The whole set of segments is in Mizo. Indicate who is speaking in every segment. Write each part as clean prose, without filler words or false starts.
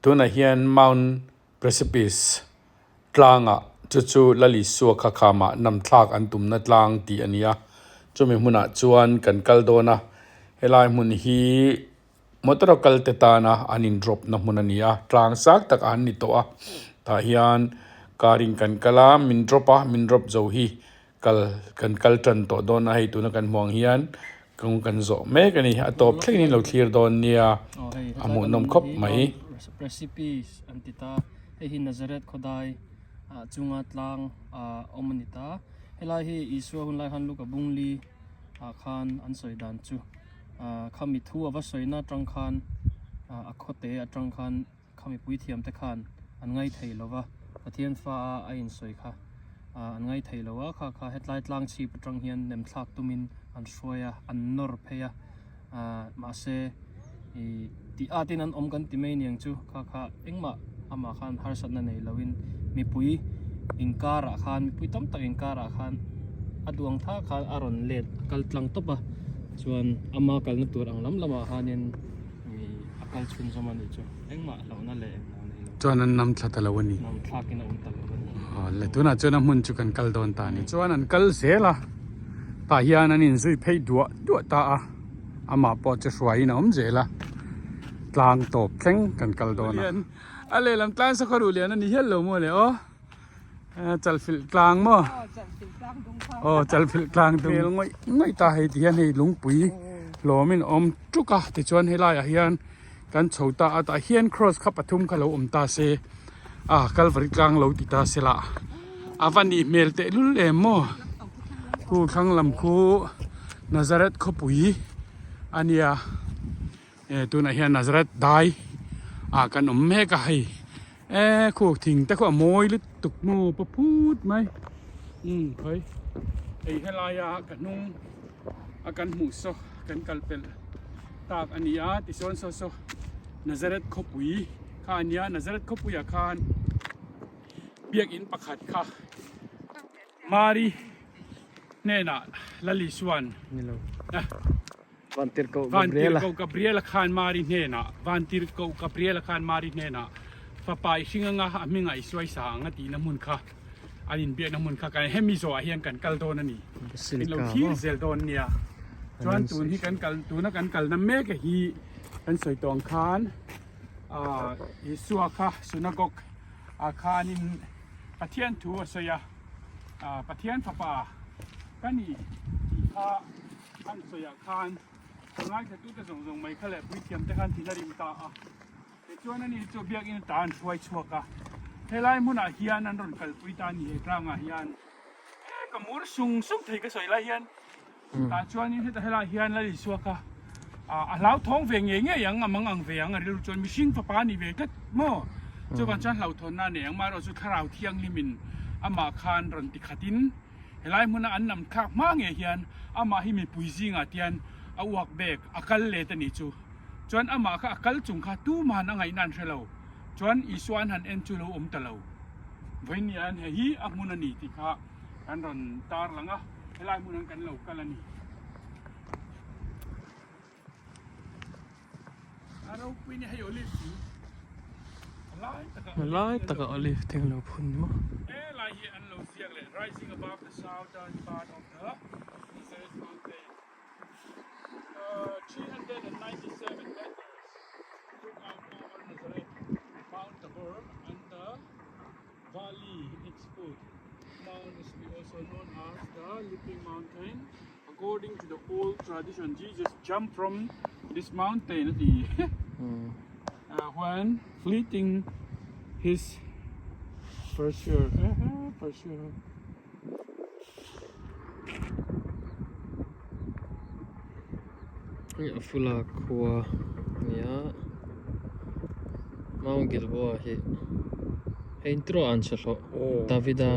Speaker 1: Tunah hian Mount Precipice tlangah chu chu Lalisua kha khamah nam thlak an tumna tlang tih a ni a, chumi hmunah chuan kan kal dawn a, helai hmun hi motor a kal te tana an in drop na hmun a ni a, tlang sang tak an ni tawh a, tah hian car in kan kal a, min drop a, min drop zo hi kal kan kal tan tawh dawn a hei tuna kan hmuh ang hian kawng kan zawh mek a ni a tawp thlengin in lo thlir dawn nia a hmuhnawm khawp mai.
Speaker 2: Recipes an ti ta hei hi Nazareth khawdai ah chunga tlang ah awm a ni ta helai hi Isua hun lai khan Luka Bungli ah khan an sawi dan chu ah khami thu a va sawina atang khan ah a khawte atang khan Kha mipui thiam te khan an ngai thei lo va, Pathian fa a a insawi kha an ngai thei lo a, kha kha hetlai tlang chhip atang hian nem thlak tumin an hruai a, an nawr phei a, mahse ih tih at in an awm kan ti mai niang chu, kha kha engmah amah khan harsatna nei lo in mipui inkarah khan mipui tam tak inkarah khan a duang thak khan a rawn let a kal tlang tawp a, chuan ama kalna tur ang lam lamah khanin. A kal chhun zawm a nih chu engmah hlauhna leh engmah nei lo.
Speaker 1: Chuan an nam thla ta lo a ni.
Speaker 2: Nam thlakin a awm ta lo a ni.
Speaker 1: Aw le tunah chuan a hmun chu kan kal dawn ta a ni. Chuan an kal zel a tah hian an inzui phei duah duah ta a amah pawh chu hruaiin a awm zel a tlang tawp thleng kan kal dawn a. A lehlam tlang sakhaw ruh lian a ni hial lo maw le aw. Chalfilh tlang maw? Aw chalfilh tlang dung. Hmel ngawih ngawih ta hei ti hian hei lungpui hlawmin a awm tuk a tichuan helaiah hian kan chho ta a tah hian cross kha pathum kha lo awm ta se a Kalvari tlang lo ti ta se lah a va nih hmel tehlul em maw? Khu thlang lam khu Nazareth khawpui a nia. Eh tunah hian Nazareth dai ah kan awm mek a hei eh khu thing te khu a mawi lutuk maw pa phut mai umm khawi hei helaia ka hnung a kan hmuh saw kan kal pelh tak a ni a tichuan saw saw Nazareth khawpui kha a nia Nazareth khawpuiah khan biakin pakhat kha Mari hnenah Lalisuan Vantirhkoh Gabriela khan Mari hnenah Vantirhkoh Gabriela khan Mari hnenah Fapa i hring anga a hmingah i suaisa ang a tihna hmun kha an inbiakna hmun kha kan hemi zawhah hian kan kal dawn a ni. Min lo thlir zel dawn nia. Chuan tun hi kan kal tuna kan kalna mek hi kan sawi tawh ang khan Isua kha synagogue ah khanin Pathian thu a sawi a, Pathian fapa ka ni tih kha An sawiah khan ngaithlatute zawng zawng mai kha leh puithiamte khan thin a rim ta a. Tichuan ani chu biakinn ta an hruai chhuak a. Helai hmunah hian an rawn kalpui ta a ni he tlangah hian. He ka mur sung sung thei ka sawi lai hian tah chuanin heta helaiah hian Lal Isua kha a hlauthawng ve ngei ngei ang, a mang ang ve ang a rilru chuan mihring fapa a ni ve tlat maw? Chuvang chuan hlauhthawnna a nei ang, amaherawhchu Thlarau Thianghlimin amah khan rawn ti khatin Helai hmuna an lam thlak hma ngei hian amah hi mipui zingah tian a uak bek a kal let a nih chu. Chuan amah kha a kal chung kha tumahan a ngaihna an hre lo. Chuan Isua an han en chu lo awm ta lo. Vawiin an he hi a hmun a ni tih kha kan rawn tar lang a, helai hmunah kan lo kal a ni. A ropui ni hei olive thing a lai takah
Speaker 2: A lai takah olive thing lo phun ni maw?
Speaker 1: He lai hi an lo ziak leh rising above the southern part of the Nazareth mountain 397 meters look out over Nazareth Mount Tabor and the valley its foot Mount is also known as the Leaping Mountain According to the old tradition, Jesus jumped from this mountain a ti when fleeting his pursuer. Pursuer.
Speaker 2: Hei a fula khua a ni a Mount Gilboa hi hei intro an chhe hlawh Davida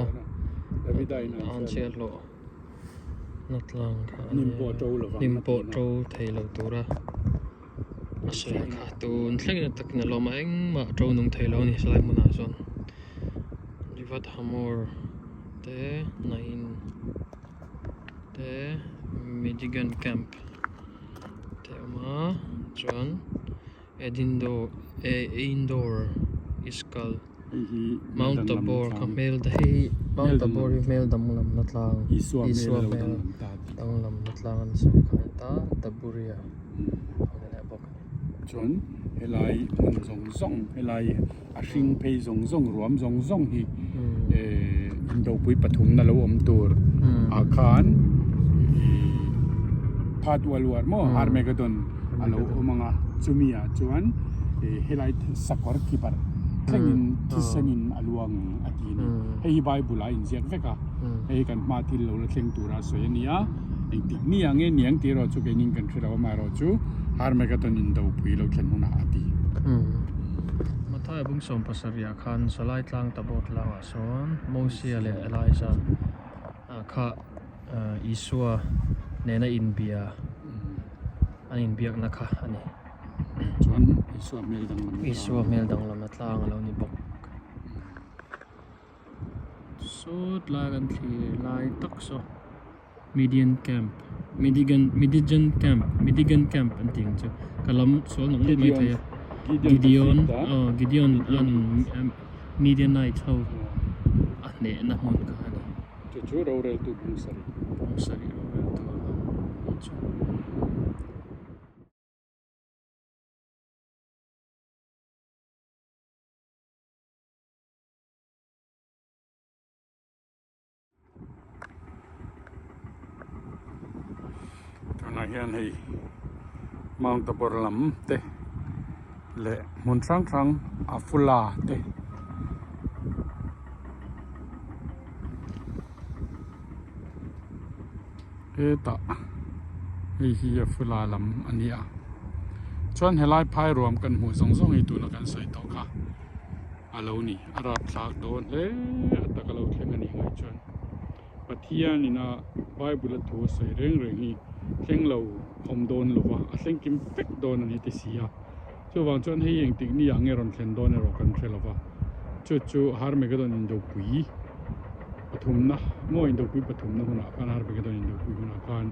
Speaker 2: an chhe hlawh. Na tlang kha a nia hnim pawh to thei lo tura a sawi kha tun thlengin a takin a lawm a engmah to nung thei lo a ni helai hmunah chuan Givat Hamor te Nain te Midigan camp te a awm a chuan. Edindo Eindor Iskal Mount Tabor kha hmel hei Mount Tabor hi hmel danglamna tlang Isua hmel danglamna tlang an sawi kha a ni ta Taburia a ni leh bawk a ni.
Speaker 1: Chuan helai hmun zawng zawng helai a hring phei zawng zawng ruam zawng zawng hi eh indopui pathumna lo awm tur ah khan ih phat ual uar maw Armageddon a lo awm ang a chumi ah chuan ih helai sakawr kibar thlengin thisenin a luang a ti a ni hei hi bible ah a inziak vek a hei hi kan hma thil lo la thleng tura sawi a ni a engtik ni ang nge niang tih erawh chu keinin kan hre lo a amaherawhchu Armageddon indopui lo thlen hunah a ti.
Speaker 2: Mathaia bung sawm pasarih ah khan Salai tlang Tabor tlangah sawn Mosia leh Eliza kha Isua nena inbia an inbiakna kha a ni.
Speaker 1: Chuan Isua hmel danglamna tlang.
Speaker 2: Isua hmel danglamna tlang a lo ni bawk. Saw tlai kan thlir lai tak saw Midian camp Midigan Midijan camp Midigan camp an tih ang chu ka lam sual nawk nawk mai thei a Gideon aw Gideon an Midianite ho a hnehna hmun kha a ni.
Speaker 1: Chu chu roreltu bung sarih.
Speaker 2: Bung sarih roreltu a ni chu.
Speaker 1: Tunah hian hei Mount Tabor lam te leh hmun hrang hrang Afula te hetah hei hi Afula lam a ni a chuan helai phai ruam kan hmuh zawng zawng hi tuna kan sawi tawh kha. A lo ni, a rapthlak dawn hle a tak a lo thleng a nih ngai chuan Pathian ina Bible a thu a sawi reng reng hi thleng lo awm dawn lo va, a thleng kim vek dawn a ni ti si a. Chuvang chuan hei engtik ni ah nge rawn thlen dawn erawh kan hre lo va, chu chu Harmagedon indopui pathumna maw indopui pathumna hunah khan Harmagedon indopui hunah khan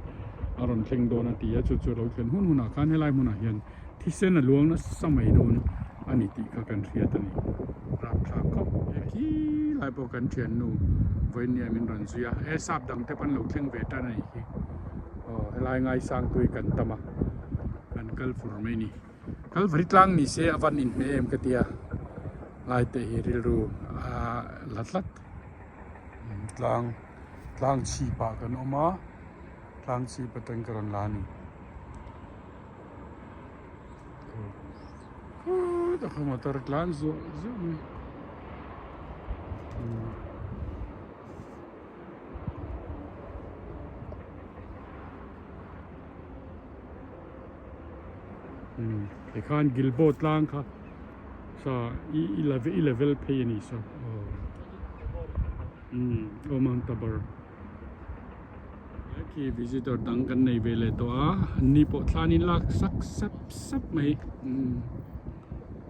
Speaker 1: a rawn thleng dawn a ti a, chu chu a lo thlen hun hunah khan helai hmunah hian Thisen a luang nasa mai dawn a ni tih kha kan hriat a ni. Rapthlak khawp e khi lai pawh kan thiannu vawinia min rawn zui a, e sap dang te pawn lo thleng ve tan a nih khi. Aw helai ngaisang tui kan tam a, kan kal fur mai a ni. Kalvari tlang ni se a van inhmeh em ka tia, lai te hi rilru a la tlat. Tlang tlang chhip ah kan awm a, tlang chhip atang ka rawn la a ni. Khuta kha motor tlan zuah zuah mai. Tikhan Gilbo tlang kha sa i i level phei a ni saw. Aw Mount Tabor. Khi visitor dang kan nei ve leh tawh a an ni pawh thlan in lak sak sep sep mai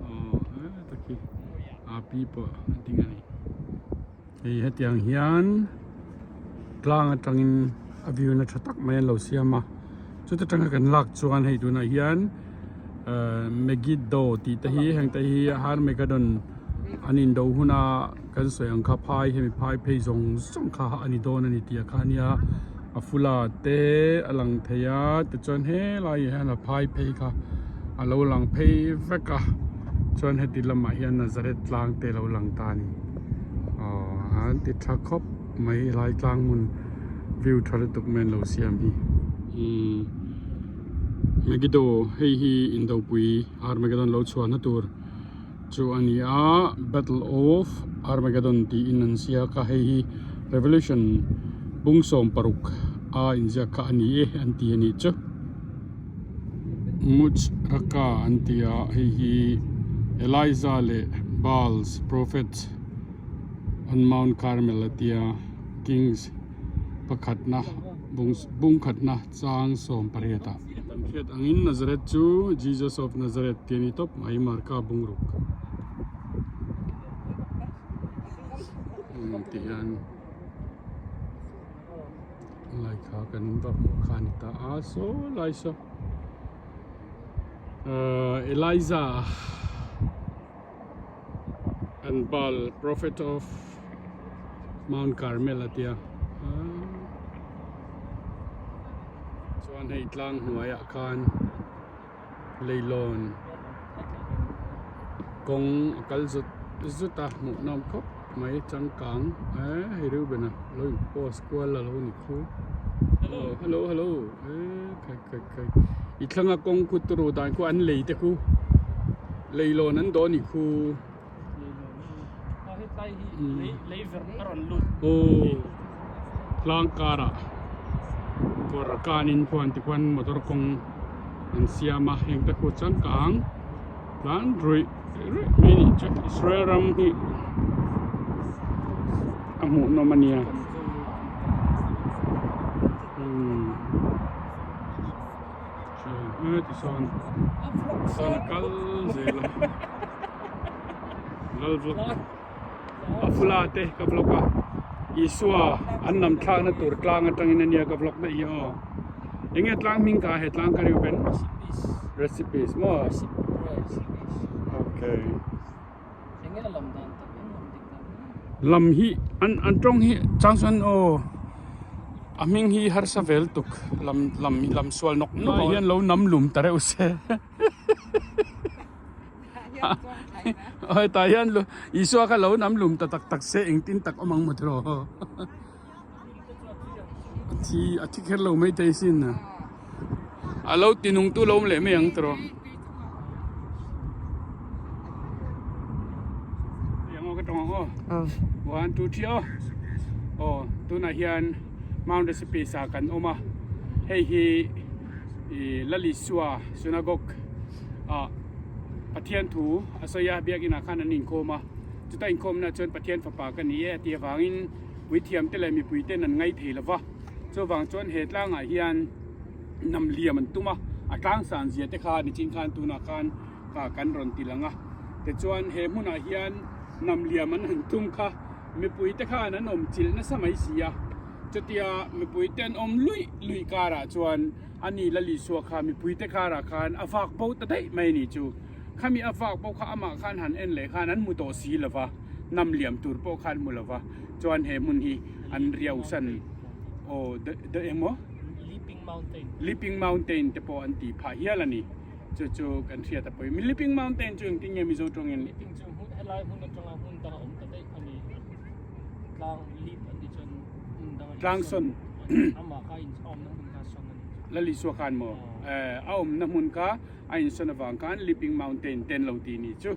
Speaker 1: aw heta khi a pi pawh a ding a ni hei hetiang hian tlang atangin a view na tha tak mai an lo siam a chuta tanga kan lak chuan hei tunah hian ehh Megiddo tih te hi heng te hi Harmagedon an indo huna. Kan sawi ang kha phai hemi phai phei zawng zawng kha a ni dawn a ni tih a kha ania a fula te a lang thei a tichuan helai ah hian a phai phei kha a lo lang phei vek a chuan heti lamah hian Nazareth tlang te a lo lang ta a ni aw an ti tha khawp mai helai tlang hmun view tha lutuk mai an lo siam hi umm Megiddo hei hi indopui Armageddon lo chhuahna tur. Chu a ni a, Battle of Armageddon tiin an ziak a, hei hi Revelation bung 16 a inziak kha a ni e an ti a nih chu. Much Raka an ti a, hei hi Elijah leh Baal's prophets on Mount Carmel a tia, Kings pakhatna bung khatna chang 18 ah. Kan hriat angin Nazareth chu Jesus of Nazareth tih a ni tawp mai Marka bungruk ti hian lai kha kan va hmuh kha a ni ta a saw lai saw. Elijah and Baal prophet of Mount Carmel a tia chuan hei tlang hnuaiah khan leilawn kawng a kal zut zut a hmuh nawm khawp mai changkang eh hei Reuben-a lo in post kual a lo ni khu hello hello hello eh khai khai khai i thlanga kawng khu turu dan khu an lei te khu leilawn an dawn i khu. Aw tlang karah kawr kanin khuan tikhuan motor kawng an siam a heng te khu changkang tlan ruih ruih mai a nih chu Israel ram hi a hmuhnawm a nia umm tisawn tisawn a kal zel a. Lal vlog a fula te ka vlog a Isua an lam thlakna tur tlang atangin ania ka vlog daih hi aw enge tlang hming ka he tlang ka riu ben recipes maw okay lam hi an an tawng hi chang chuan aw a hming hi harsa vel tuk lam lam lam sual nawk nawk ah hian lo nam lum ta reuh se. Hetah hian Isua kha lo nam lum ta tak tak se engtin tak awm ang maw tiraw a thi a thi kher lo mai thei sin a a lo ti nung tu lo awm leh mai ang tiraw eng aw ka tawng ang aw one two three aw aw tunah hian Mount Recipes ah kan awm a hei hi ih Lal Isua synagogue ah Pathian thu a sawi a, biakinah khan an inkhawm a, chuta inkhawmna chuan Pathian fapa ka ni e a tih avangin puithiamte leh mipuiten an ngaih thei lo va, chuvang chuan he tlangah hian nam liam an tum a, a tlangsan zia te kha nichin khan tunah khan kha kan rawn ti lang a, tichuan he hmunah hian nam liam an han tum kha mipuite khan an awm chilh nasa mai si a, chutia mipuite an awm luih luih karah chuan. A ni Lal Isua kha mipuite karah khan a vak bo ta daih mai a ni chu. Khami a vak bo kha amah khan han en leh khan an hmu tawh si lo va, nam liam tur pawh khan hmu lo va, chuan he hmun hi an riau san aw the eng maw?
Speaker 2: Leaping Mountain.
Speaker 1: Leaping Mountain te pawh an tih phah hial a ni. Chu chu kan hriat a pawi. Leaping Mountain chu engtin nge Mizo tawngin?
Speaker 2: Leaping chu helai hmun atanga hmun danga awm ta daih a ni. Tlang leap an tih chuan hmun danga
Speaker 1: Tlang sawn.
Speaker 2: Amah kha in awmna hmun kha sawn a ni.
Speaker 1: Lal Isua khan maw? A awmna hmun kha a insawn avang khan Leaping Mountain ten lo tih ni chu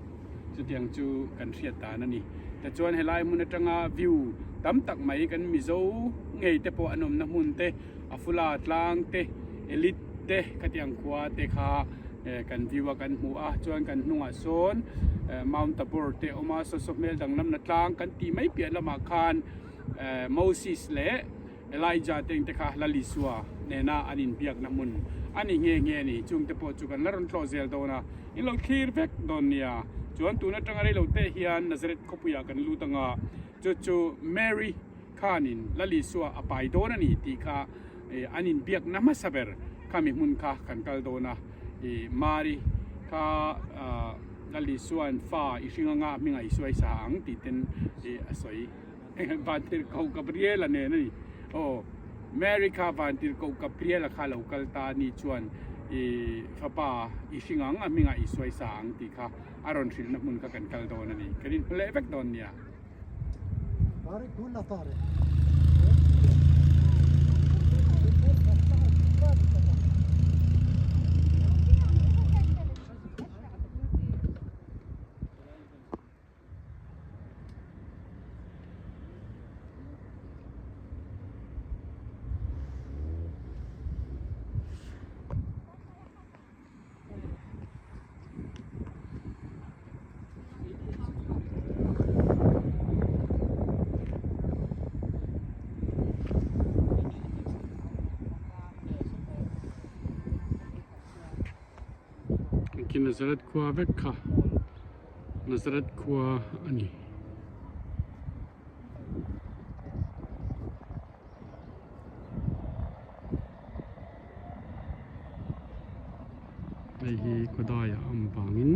Speaker 1: chutiang chu kan hriat dan a ni. Tichuan helai hmun atanga view tam tak mai kan Mizo ngei te pawh an awmna hmun te, Afula tlang te, Elite te khatiang khua te kha kan view a kan hmu a. Chuan kan hnungah sawn Mount Tabor te a awm a, saw saw hmel danglamna tlang kan tih mai piah lamah khan Moses leh Elijah te engte kha Lal Isua nena an inbiakna hmun a ni nghe nghe a ni. Chungte pawh chu kan la rawn tlawh zel dawn a, in lo thlir vek dawn nia. Chuan tun atanga rei lo te hian Nazareth khawpuiah kan lut anga, chu chu Mary khanin Lal Isua a pai dawn a ni tih kha an inbiakna hmasa ber khami hmun kha kan kal dawn a. Mary kha Lal Isua'n fa i hring anga hmingah Isua i sa ang tih ten a sawi. Vantirhkoh Gabriela nen a ni. Aw, Mary kha Vantirhkoh Gabriela kha lo kal ta a ni chuan i fapa i hring ang, a hmingah i suaisa ang tih kha a rawn hrilhna hmun kha kan kal dawn a ni. Kan inhmu leh vek dawn nia. Khi Nazareth khua vek kha Nazareth khua a ni. Hei hi. hi khawdaiah a awm vangin.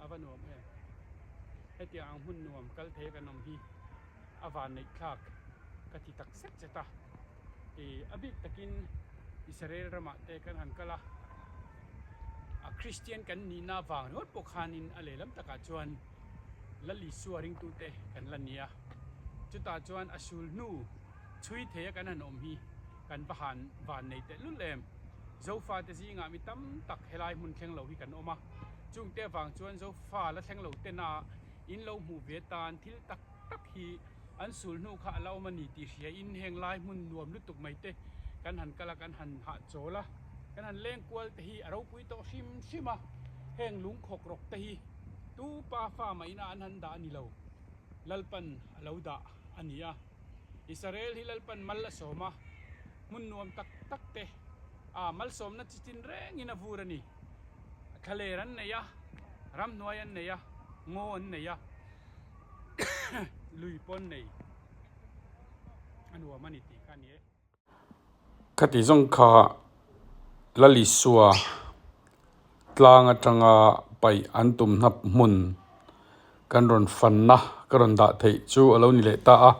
Speaker 1: A va nuam em? Hetiang ang hmun nuam kal thei a kan awm hi a vanneih thlak ka ti tak zet zet a. Ih a bik takin Israel ramah te kan han kal a, a Christian kan nihna vang ringawt pawh khanin a lehlam takah chuan Lal Isua ringtute kan la ni a. Chutah chuan a sul hnu chhui thei a kan han awm hi kan va han van nei tehlul em. Zofate zingah mi tam tak helai hmun thleng lo hi kan awm a, chungte avang chuan Zofa la thleng lo tena in lo hmuh ve tan thil tak tak hi an sul hnu kha a la awm a ni tih hria in heng lai hmun nuam lutuk mai te kan han kal a, kan han hahchawl a, kan han leng kual te hi a ropui tawh hrim hrim a, heng lungkhawk rawk te hi tu pa fa mah ina an han dah a ni lo, Lalpan a lo dah a ni a. Israel hi Lalpan mal a sawm a, hmun nuam tak tak te a malsawmna chi tin rengin a vur a ni. Thlaler an nei a, ramhnuai an nei a, ngaw an nei a, lui pawn nei a nuam a ni tih kha a ni e. Khati zawng kha Lalisua tlang atanga paih an tum hnap hmun kan rawn fanna ka rawn dah theih chu a lo ni leh ta a,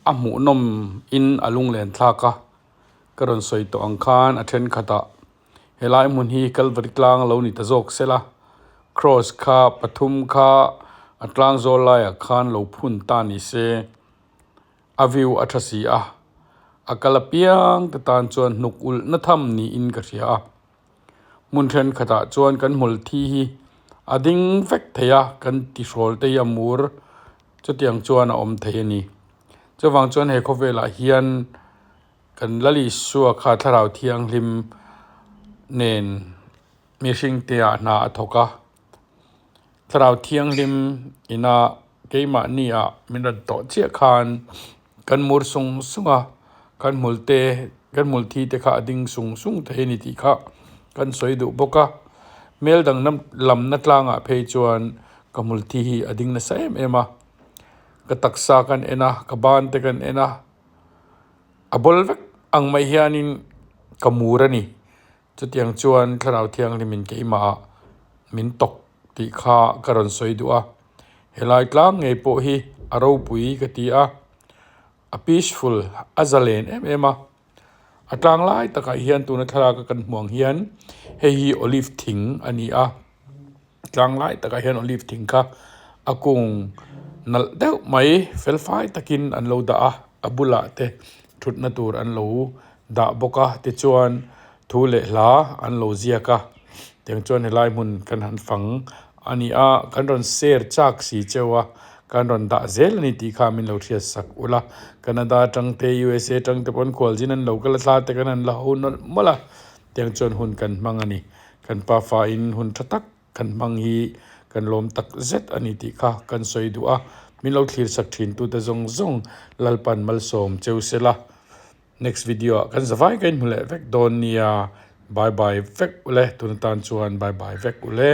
Speaker 1: a hmuhnawm in a lunglen thlak a, ka rawn sawi tawh ang khan a thenkhatah helai hmun hi Kalvari tlang a lo ni ta zawk sela, cross kha pathum kha a tlang zawl laiah khan lo phun ta ni se. A view a tha si a, a kal apiang te tan chuan hnuk ulh na tham niin ka hria a. Hmun thenkhatah chuan kan hmul thi hi a ding vek thei a, kan tihrawl te hi a mur chutiang chuan a awm thei a ni. Chuvang chuan he khawvelah hian kan Lalisua kha thlarau thianghlim nen mihring te ah hna a thawk a. Thlarau thianghlim ina keimahni ah min rawn tawh chiah khan kan mur sung sung a, kan hmul te kan hmul thi te kha a ding sung sung thei a ni tih kha kan sawi duh bawk a. Hmel dang lamna tlangah phei chuan ka hmul thi hi a ding nasa em em a, ka taksa kan en a, ka ban te kan en a, a bawl vek ang mai hianin ka mur a ni. Chutiang chuan Thlarau Thianghlimin keimahah min tawk tih kha ka rawn sawi duh a, helai tlang ngei pawh hi a ropui ka ti a, a peaceful, a zalen em em a. A tlang lai takah hian tuna thlalaka kan hmuh ang hian hei hi olive thing a ni a, tlang lai takah hian olive thing kha a kung nalh deuh mai fel fai takin an lo dah a, a bulah te thutna tur an lo dah bawk a tichuan thu leh hla an lo ziak a tiang chuan helai hmun kan han fang a ni a kan rawn share chak si cheu a kan rawn dah zel a ni tih kha min lo hriat sak ula Canada atang te USA atang te pawn khualzin an lo kal a thla te kan han la ho nawlh mawlh a tiang chuan hun kan hmang a ni kan pafa in hun tha tak kan hmang hi kan lawm tak zet a ni tih kha kan sawi duh a min lo thlir sak thin tute zawng zawng Lalpan malsawm cheu sela. Next video ah kan zavai ka inhmu leh vek dawn nia bye bye vek ule tun atan chuan bye bye vek ule.